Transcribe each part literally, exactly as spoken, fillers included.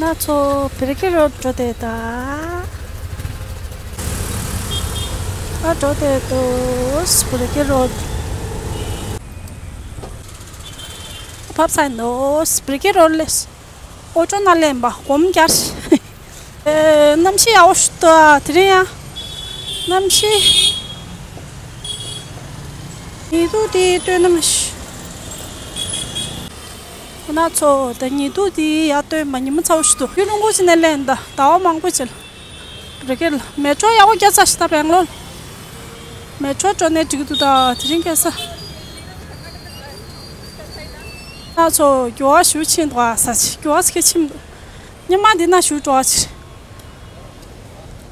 ང་ཚོ་བིར་ཀི་རོཌ་འགྲོ་བསྡད་ད། ཨ་འགྲོ་བསྡད་འདུག་བིར་ཀི་རོཌ། བབས་ཚར་འདུག་བིར་ཀི་རོཌ་ལས། ཨོ་ཊོ་ནང་སླེབས་པ་སྒོམ་རྒྱག་ཨེ། གནམ་གཤིས་ཡག་པོ་ཞིག་འདུག་དེ་རིང་ཡང་། གནམ་གཤིས། ཉི་གདུགས་དེ་སྟོན་ན་མ་ཤི། ཁོ་ན་ཚོ་ད་ཉི་གདུགས་དེ་ཡར་སྟོན་པ་ཉི་མ་ཚ་པོ་ཞིག་འདུག་རྒྱུན་རིང་པོ་ཞིག་ནས་སླེབས་ད་ཟླ་བ་མང་པོ་ཅིག་ལ། རི་ཀེ་ལ་མེ་ཊྲོ་ཡག་པོ་བརྒྱབ་ཚར་ཤག་ད་སྦེང་ལོར། མེ་ཊྲོ་འགྲོ་ནས་འགྲིག་གི་འདུག་ད་དེ་རིང་ཁ་སང་། ང་ཚོ་རྒྱུ་བ་ཞུ་ཕྱིན་འདུག་ས་ཆ་རྒྱུ་བ་ཚ་ཁ་ཕྱིན་འདུག་ཉི་མ་འདི་ན་ཞུ་འགྲོ་བ་ཕྱིར།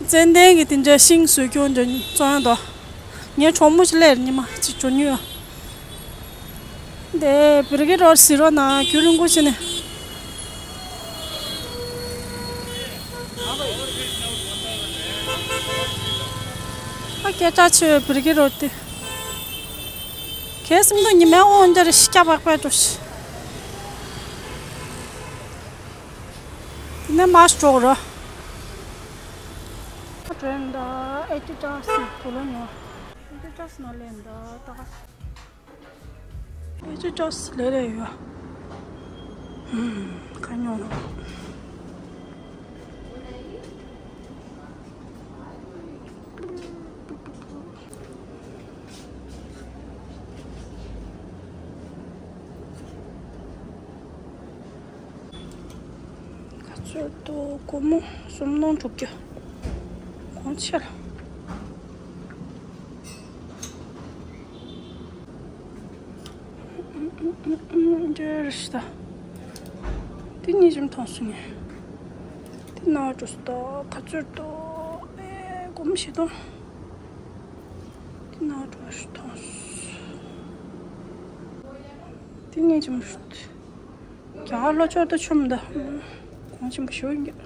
ཙན་དན་གྱི་དེ་འདྲ་ཤིང་བཟོ་རྒྱུ་འདྲ་བཙོང་ཡོང་དོ། ངའི་གྲོགས་མོ་ཅིག་སླེབས་ཉི་མ་ཅིག་འགྲོ་མྱོང་ཡོད། འདི་བིར་ཀི་རོཌ་ཟེར་རོ་ན་རྒྱུན་རིང་པོ་ཅིག་ནས། ཨ་སྐད་གྲགས་ཆེ་བའི་བིར་ཀི་རོཌ་དེ། གལ་སྲིད་མདོ་ཉི་མའི་དབང་འདིར་ཤི་སྐྱ་པག་པའི་འགྲོ་ཤི། དེ་ནས་མར་འགྲོ་རོ། ཨ་དྲན་ད་ཨེ་ཏི་ཏྲ་སི་དུ་ལོ་ཉོ། ཨེ་ཏི་ཏྲ་སི་ན་ལེན་ད་ད། ཨེ་ཅི་ཅོས་ལེ་རེ་ཡོད། ཧུམ། ཁ་ཉོ་ནོ། ག་ཚོད་དོ། སྒོར་མོ་སུམ་སྟོང་དྲུག་བརྒྱ། གོང་ཆེ་ལ། འདྲེ་རེ་ཞིག་ད། དེ་གཉིས་ཀྱི་མཐོང་སོང་ངས། དེ་ན་འགྲོ་སོང་ད་ག་ཚོད་དོ། ཨེ་སྒོར་མོ་བཞི་སྟོང་། དེ་ན་འགྲོ་ཞིག་མཐོང་སོང་། དེ་གཉིས་ཀྱི་མཐོང་སོང་། རྒྱ་གར་ལྷོ་ཕྱོགས་དུ་ཆུམ་ད། གོང་ཆེན་པོ་ཞུ་ཡིན་གྱི།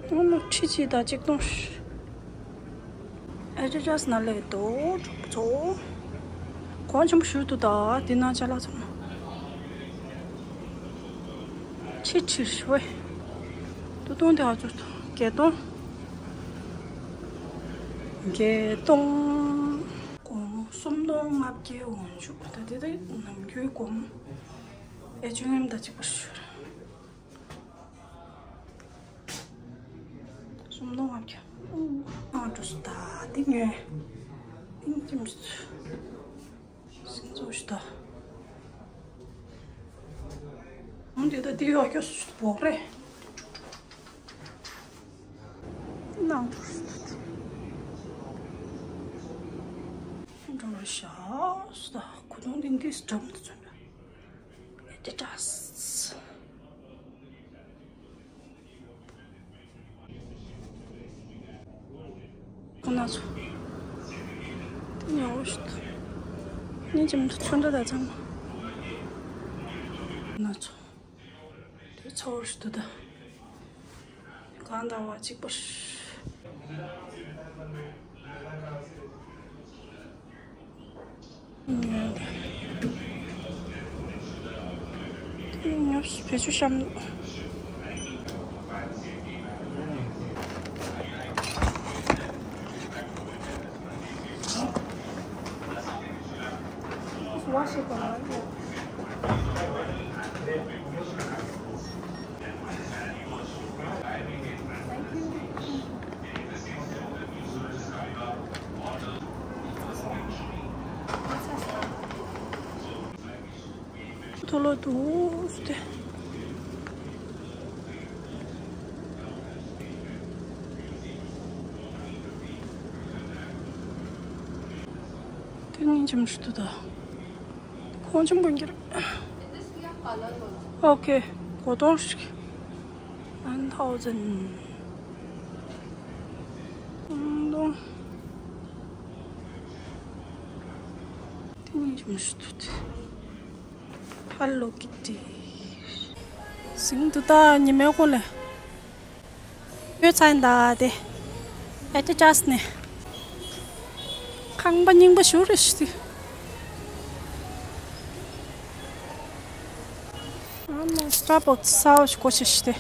ཨ་ནི་ཁྲི་གཅིག་དང་ཆིག་སྟོང་། ཨེ་ཅི་ཅོས་ན་ལེ་དོ་གྲོགས་པོ་ཚོ། གོང་ཆེན་པོ་ཞུ་ཏུ་ད་དེ་ན་ཅ་ལག་ཚང་མ། ཁྲི་ཁྲི་ཞུ་བས། ཏུ་སྟོང་དེ་ཨ་ཚོ་བརྒྱད་སྟོང་། བརྒྱད་སྟོང་། སྒོར་མོ་སུམ་སྟོང་ལྔ་བརྒྱའི་འོང་ཆུག་ད་དེ་དེ་ནམ་རྒྱུན་སྒོར་མོ་ཨེ་ཅུང་ངེམ་ད་གཅིག་པ་ཞུ། སུམ་སྟོང་ལྔ་བརྒྱ། ཨ་འགྲོ་སོང་ད་འདི་ཉོས། ཏིང་ཅིམ་སུ། སིང་ཚོ་ཞུ་ད། འོན་ཏེ་ད་འདི་ཡོག་ཡོག་སུ་བོག་རེད། ནང་དུ་འགྲོ་རེ་ཤག་སུ་ད་གོ་དོང་འདི་འདི་སུ་འགྲམ་དུ་ཚུད་ན། ཨེ་ཏི་ཏྲས། ཁོ་ན་ཚོ། དེ་ཉོ་ཞིག་ཏུ། ཉིན་གྱི་མི་ཚོ་འདྲ་ད་ཚང་མ། ཁོ་ན་ཚོ། དེ་ཚོར་ཞིག་ཏུ་ད། གང་ལྟར་བ་གཅིག་པ། ཉོབ་བེད་སྤྱོད་བཤམས། མཐོ་ལོ་འདུག་སྟེ། དེ་ཉིན་ཆེམ་ཞིག་ཏུ་ད། ཁོང་ཆེམ་དགོན་གྱི་རེད། ཨོ་ཁེ། གོ་དོང་ཞིག One thousand. ཨང་དོང་། དེ་ཉིན་ཆེམ་ཞིག་ཏུ་ད། Hello Kitty། ཟིང་དུ་ད་ཉི་མའི་གོ་ལེ། ཡོད་ཚན་ད་དེ། ཨེ་ཏི་ཅས་ནས། ཁང་པ་རྙིང་པ་ཞུ་རེ་ཞུ་དུས། སྟར་བག་སི་གསར་པ་ཞིག་སྒོ་ཕྱེ་ཤག་སྟེ།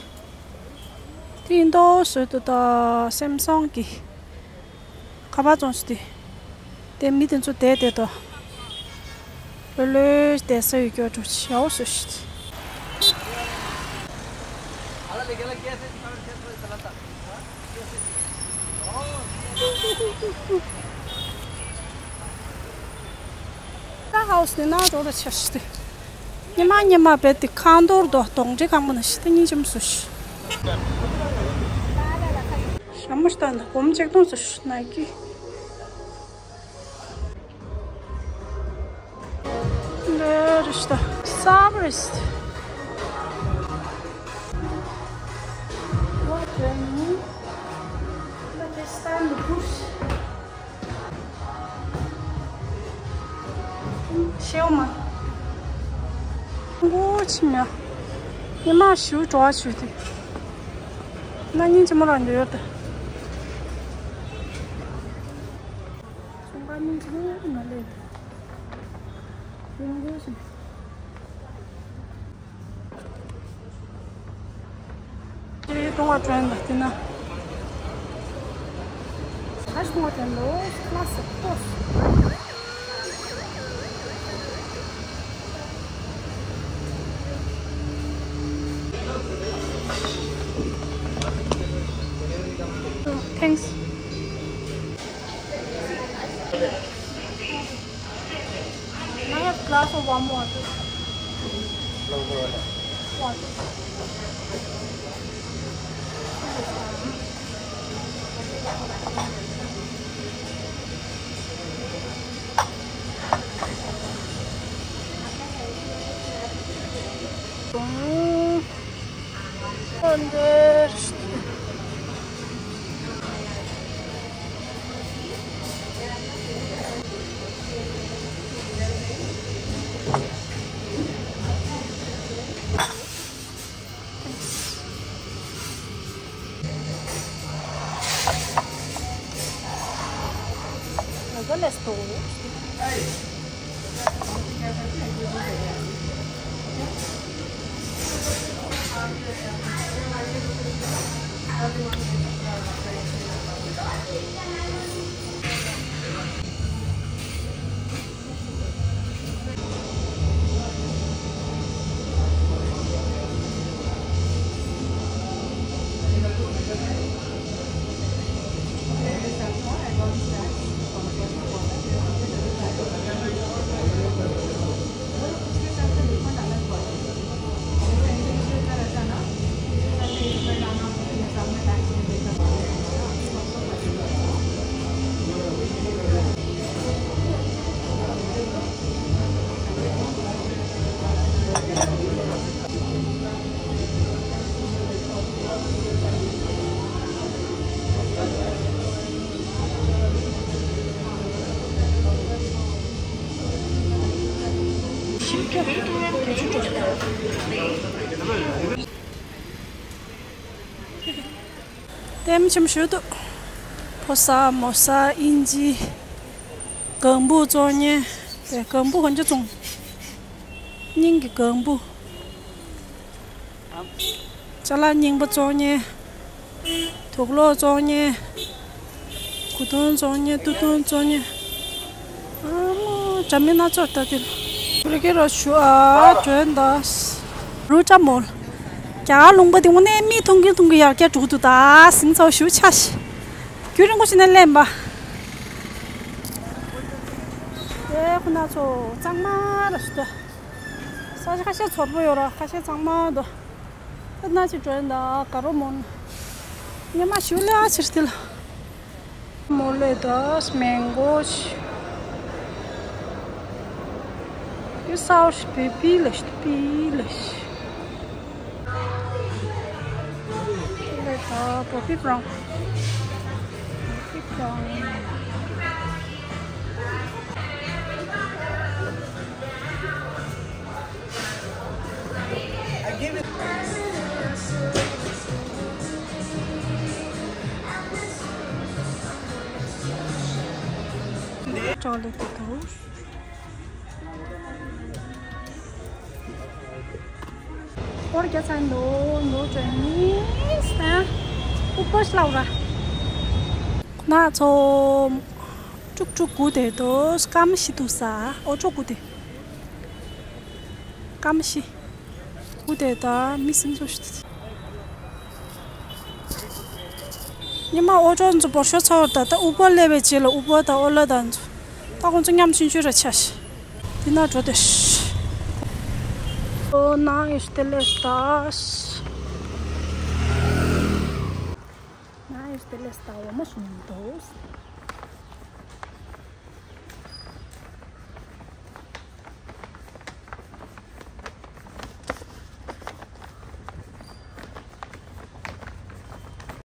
དེ་ཡིན་དོ་བཟོས་འདུག་ད་སེམ་སང་གི་ཁ་པར་བཙོང་ཤག་སྟེ། དེ་མི་དེ་ཚོ་བསྡད་བསྡད་དོ། ལྷོད་ལྷོད་བསྡད་ས་ཡོད་སྐྱོ་འགྲོ་ཆེའོ་བཟོས་ཤག་སྟེ། ད་ཧའུ་སི་ནི་ན་འགྲོ་ར་ཆ་ཤི་སྟེ། ཉི་མ་ཉི་མ་བེད་དེ་ཁང་དོར་དོ་གདོང་འདྲེ་ཁང་པ་ན་ཤི་སྟེ་སྙིང་རྗེ་མོ་བཟོས་ཤག་ཞྭ་མོ་ཤི་ད་ན་སྒོར་མོ་ཆིག་སྟོང་བཟོས་ཤག་ནའི་ཀི། འདི་རེད་ཤག་ད་གསར་པ་རེད་ཤག་སྟེ། What the hell? What is that? ཤེའུ་མ། མགོ་ཆི་མེད། ཉི་མ་ཞུ་གྲོགས་ཞུ་དེ། ན་སྙིང་རྗེ་མོ་རང་འདི་ཡོད་དེ། ཚོང་ཁང་སྙིང་རྗེ་མོ་མ་ལས། ཡོང་མགོ་ཆི་མེད། ཀྲུང་ཧྭ་ཊོན་དང་དེ་ན། ཨ་ཀྲུང་ཧྭ་ཊོན་ལོ་ལ་སི་ཀོ་སི། Thanks. Can I have glass of warm water? Water. ལྟད་མོ་ཆེན་པོ་ཞིག་འདུག་ཕོ་གསར་མོ་གསར་དབྱིན་ཇི། ལྒང་བུ་བཙོང་མཁན། དེ་ལྒང་བུ་གང་ཅི་བཙོང་། སྙིང་གི་ལྒང་བུ། ཅ་ལག་རྙིང་པ་བཙོང་མཁན། དུག་ལོག་བཙོང་མཁན། གོས་ཐུང་བཙོང་མཁན། སྟོད་ཐུང་བཙོང་མཁན། ཨ་མ། འདྲ་མིན་སྣ་ཚོགས་ད་དེ་ལ། རི་ཀེ་ར་ཞུ་ཨ་འགྲོ་ཡིན་ད། རུ་ཀྲ་མོལ། རྒྱ་གར་ལུང་པ་དེ་དངོས་གནས་མིག་མཐོང་གིན་མཐོང་གིན་ཡར་རྒྱས་འགྲོ་གི་འདུག་ད་ཟིང་ཚ་བོ་ཞུ་ཆ་ཤི། རྒྱུན་རིང་པོ་ཞིག་ནས་གླེན་པ། དེ་ཁོ་ན་ཚོ་གཙང་མ་ར་ཞུ་ད། ས་ཆ་ཁ་ཤས་ཚོར་པོ་ཡོད་ར་ཁ་ཤས་གཙང་མ་འདུག་ད་ན་ཅི་འགྲོ་ཡིན་ད་ག་རོ་མོན། ཉི་མ་ཞུ་ལ་ཕྱིར་དེ་ལ། མོ་ལེ་དཱས་མེང་གོ་ཆི། ཡུ་སའོ་ཤི་པི་པི་ལ་ཤི་པི་ལ་ཤི། ལེ་དཱ་པོ་པི་པྲང་། པོ་པི་པྲང་། ཅོག་ལེ་ཏི་དང་། ཨོ་རྒྱ་ཚ་འདོ་འདོ་ཅོ་ནི་སྟ། ཨུ་པ་ཤ་ལའུ་ར། ན་ཚོ། ཀྲུག་ཀྲུག་གུ་དེ་དོ་སྐམ་ཤི་དུ་ས། ཨོ་ཅོ་གུ་དེ། སྐམ་ཤི། གུ་དེ་ད་མི་སིམ་ཚོ་ཤི། ཉི་མ་ཨོ་ཅོ་ཚོ་བོར་ཤོ་ཚོ་ད་ད་ཨུ་པ་ལེ་བེ་ཅེ་ལ་ཨུ་པ་ད་ཨོ་ལ་ད་ཚོ། ད་ཁོང་ཚོ་མཉམ་ཆུང་ཆུང་ར་ཆ་ཤི། དེ་ན་འགྲོ་དེ་ཤི། ཨོ་ན་ཡོ་ཤི་དེ་ལེ་སྟ་ཤི། ན་ཡོ་ཤི་དེ་ལེ་སྟ་བ་མ་ཤི་མི་འདུག